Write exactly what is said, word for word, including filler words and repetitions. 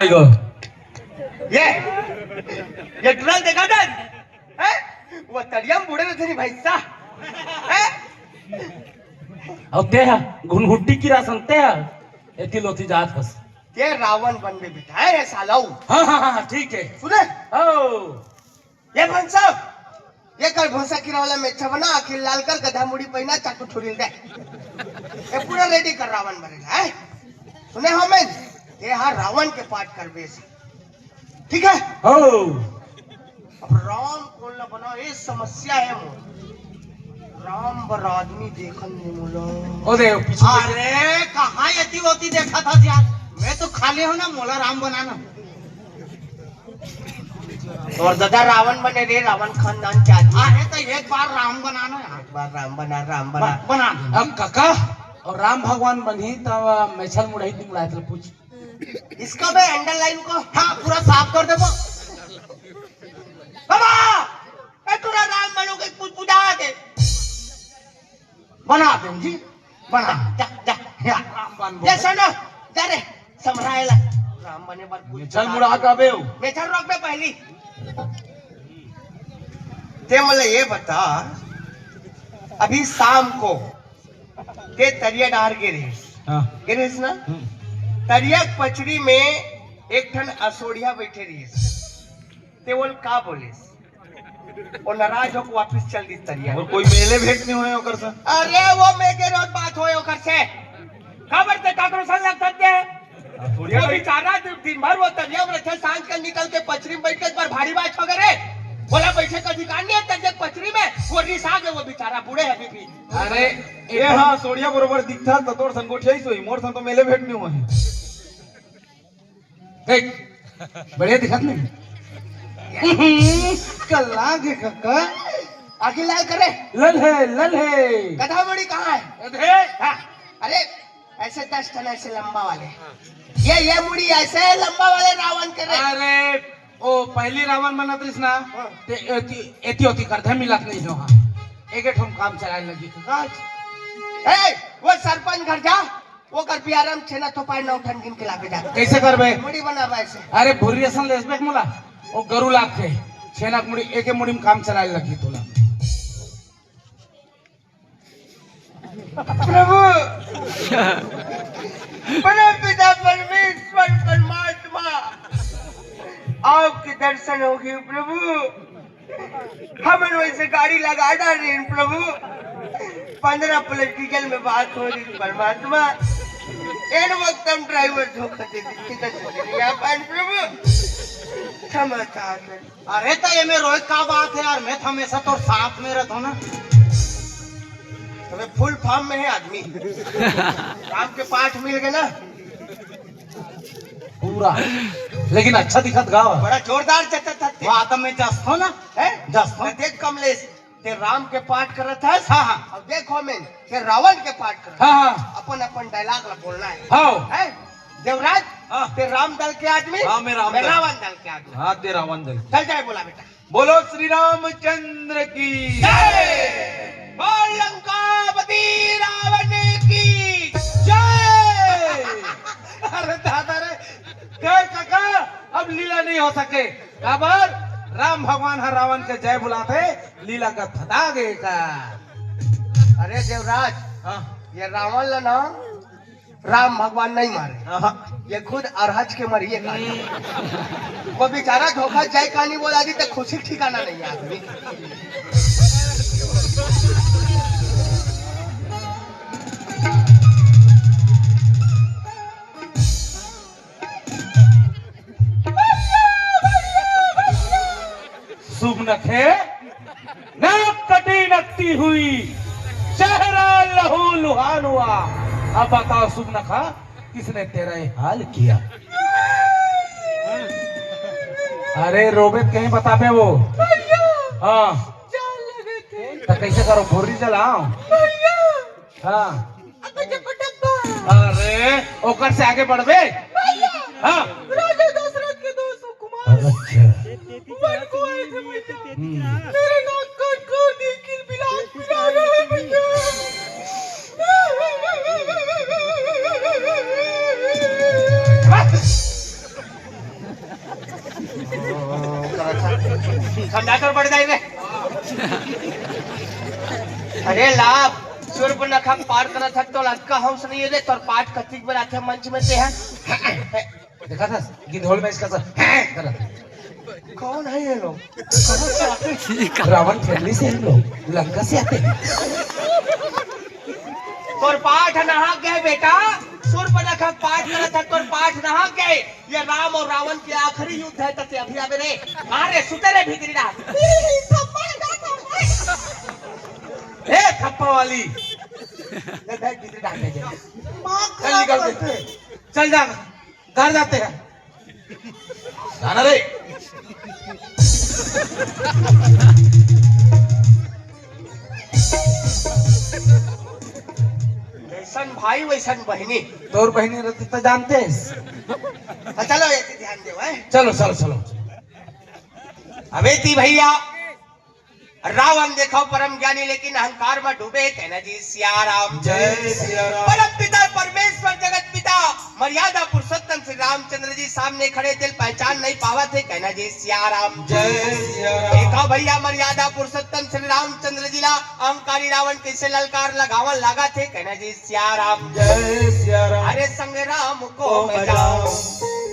ये, ये ट्रल देखा था? हैं? वो तरिया में बूड़े रहिथे नहीं भैंसा। हैं? अउ ते ह घुनघुट्टी किरासन ते ह एती लोती जात हस। ते रावण बनबे बेटा, है साला। हाँ, हाँ, हाँ, ठीक है। सुने? हो। ये भैंसा, ये कर भैंसा किरा वाला मेच्छा बना, आँखी लाल कर, गधा मुड़ी पहिना, चाकू छुरी दे। ये पूरा रेडी कर रावण बनेगा, है? सुने हो मैं? ये हाँ रावण के पाठ कर बेस। ठीक है? हो। अब राम कोन ला बना, ये समस्या है मोर। राम बर आदमी देखन नहीं मोला। ओ दे, पीछे अरे, कहाँ एती ओती देखा था यार? मैं तो खाली हूँ ना, मोला राम बनाना। और दादा रावण बने रे, रावण खानदान के आदमी। अरे, तो एक बार राम बनाना यार। एक बार राम बना, राम बना। ब-, बना दे। अब काका, और राम भगवान बनही, तब मेछल मुड़ही नहीं मुड़ाए, तो पूछ। इसका मैं अंडरलाइन को हाँ, पूरा साफ कर दे वो। बाबा, ए, तोरा राम बनो के कुछ बुझा दे। बना दे जी, बना। जा, जा, जा। राम बन ये बोल। सुनो, जा रे, समरायला। राम बने बर कुछ मेछल बुझा मुड़ा दे। का बे हो? मेछल रोक बे पहली। ते मोला ये बता, अभी शाम को ते तरिया डार गे रहिस। हाँ। गे रहिस ना? हम्म। तरिया के पचरी में एक ठन असोड़िया बैठे रहिस। ते ओल का बोलिस? वो नाराज होके वापिस चल दिस तरिया। और कोई मेले भेंट नहीं होए ओकर से? अरे वो मैं के रोज बात होए ओकर से। काबर ते काकरो संग लगत हे? असोड़िया वो भाई। बेचारा दिन, दिन भर वो तरिया में रहिथे, सांझ के निकल के पचरी में बैठ के एक बार भारी बात हो गए रे। बोला बैठे का अधिकार नहीं है तरिया के पचरी में, वो रिसा गए वो बेचारा, बूढ़े हे अभी भी। अरे, ये हाँ, असोड़िया बरोबर दिखता तो तोर संग गोठियाइस होही, मोर संग तो मेले भेंट नहीं होए। देख, बढ़िया दिखत नहीं। कल्ला के कक्का। आँखी लाल करे। लल है, लल है। गधा मुड़ी कहाँ है? गधे। हाँ, अरे, ऐसे दस ठन ऐसे लंबा वाले। ये, ये मुड़ी ऐसे लंबा वाले रावण के रे। अरे, ओ पहली रावण बनत रहिस ना, हाँ। ते एती, एती ओती करथे मिलत नहीं हो हाँ। एक एक ठन काम चलाए लगी कक्का। ए, वो सरपंच घर जा, वो कर पियारा में छेना थोपाए नौ ठन गिन के लाबे जा। कैसे करबे? मुड़ी बनाबे ऐसे। अरे भुर्री असन लेसबे मोला, वो गरु लागथे, छेना के मुड़ी, एके मुड़ी में काम चलाए लगी तोला। प्रभु, परम पिता परमेश्वर परमात्मा, आपके दर्शन हो गए प्रभु। हमन वैसे गाड़ी लगा डारे प्रभु, पंद्रह प्लेट डीजल में बात हो रही परमात्मा। एन वक्त हम ड्राइवर धोखा दे दी, कितना शुक्रिया पान प्रभु, क्षमा चाहते। अरे, त एमे रोए का बात हे यार, मैं त हमेशा तोर साथ में रहत हूँ ना। अबे, फुल फॉर्म में हे आदमी। राम के पाठ मिल गए ना। पूरा। लेकिन अच्छा दिखत गाँव। बड़ा जोरदार चचा था ते। वाह, त मैं जस्त हूँ ना। हैं? जस्त हूँ। त देख कमलेश, ते राम के पाठ करत हस। हाँ, हाँ। अब देखो मैं, ते रावण के पाठ करत हाँ, हाँ। अपन, अपन डायलॉग ला बोलना है। हाँ। हैं? देवराज, हाँ। ते राम दल के आदमी, हाँ, मैं राम मैं दल। रावण दल के आदमी। हाँ, ते रावण दल। चल जाए बोला बेटा। बोलो श्री रामचंद्र की जय। बोल लंकापति रावण की जय। अरे दादा रे, कहे काका, अब लीला नहीं हो सके। काबर? राम भगवान ह रावण के जय बुलाथे, लीला का थता गे का। अरे देवराज, हाँ। ये रावण ला ना राम भगवान नहीं मारे, हाँ। ये खुद अरहज के मरिए का। वो बेचारा धोखा जाए कहानी बोला दी तो खुशी ठिकाना नहीं है आदमी। शुभ नखे नाक कटी नकती हुई, चेहरा लहू लुहान हुआ। अब बताओ शुभ नखा, किसने तेरा ये हाल किया? अरे रोबे त कहीं बताबे वो। हाँ। तो कैसे करो, भोरी जलाओ। हाँ। अरे, ओकर से आगे बढ़बे? भैया, हाँ। राजा दशरथ के दो सुकुमार अच्छा। वन को आए थे भैया। हम्म। मेरे नाक कान कर दिए, किलबिलाट पिला रहे हैं भैया। ठंडा कर बढ़ जाए रे। अरे लाभ, सूर्पनखा के पाठ करत हस तो लतका हौस नहीं है रे, तोर पाठ कतिक बेर आथे मंच में ते है। देखा था कि ढोल में इसका सा करत। कौन है ये लोग? कहाँ से आते हैं? रावण फैमिली से हम लोग लंका से आते हैं। तोर पाठ नहा गए बेटा, सूर्पनखा के पाठ करत हस, तोर पाठ नहा गए। ये राम और रावण के आखिरी युद्ध है, तते अभी आवे रे। मारे सुते रे भीतरी डाल। ए थप्पा वाली। ले बैठ भीतरी डाल दे जरा। चल निकल के। चल जा, घर जाते हैं। जाना रे। जैसन भाई वैसन बहनी। तोर बहनी रहती तो जानते हैं। हाँ, चलो, ये ध्यान दे भाई। चलो, चलो, चलो। अबे ती भैया, रावण देखो परम ज्ञानी लेकिन अहंकार में डूबे, कहना जी सिया राम। जय सिया राम। परम पिता परमेश्वर जगत पिता मर्यादा पुरुषोत्तम श्री रामचंद्र जी सामने खड़े, तेला पहचान नहीं पावत हे, कहना जी सिया राम। जय सिया राम। देखो भैया, मर्यादा पुरुषोत्तम श्री रामचंद्र जी ला अहंकारी रावण कैसे ललकार लगावन लागत हे, कहना जी सिया राम। जय सिया राम। अरे संग राम को को मैं मैं जाऊं। जाऊं।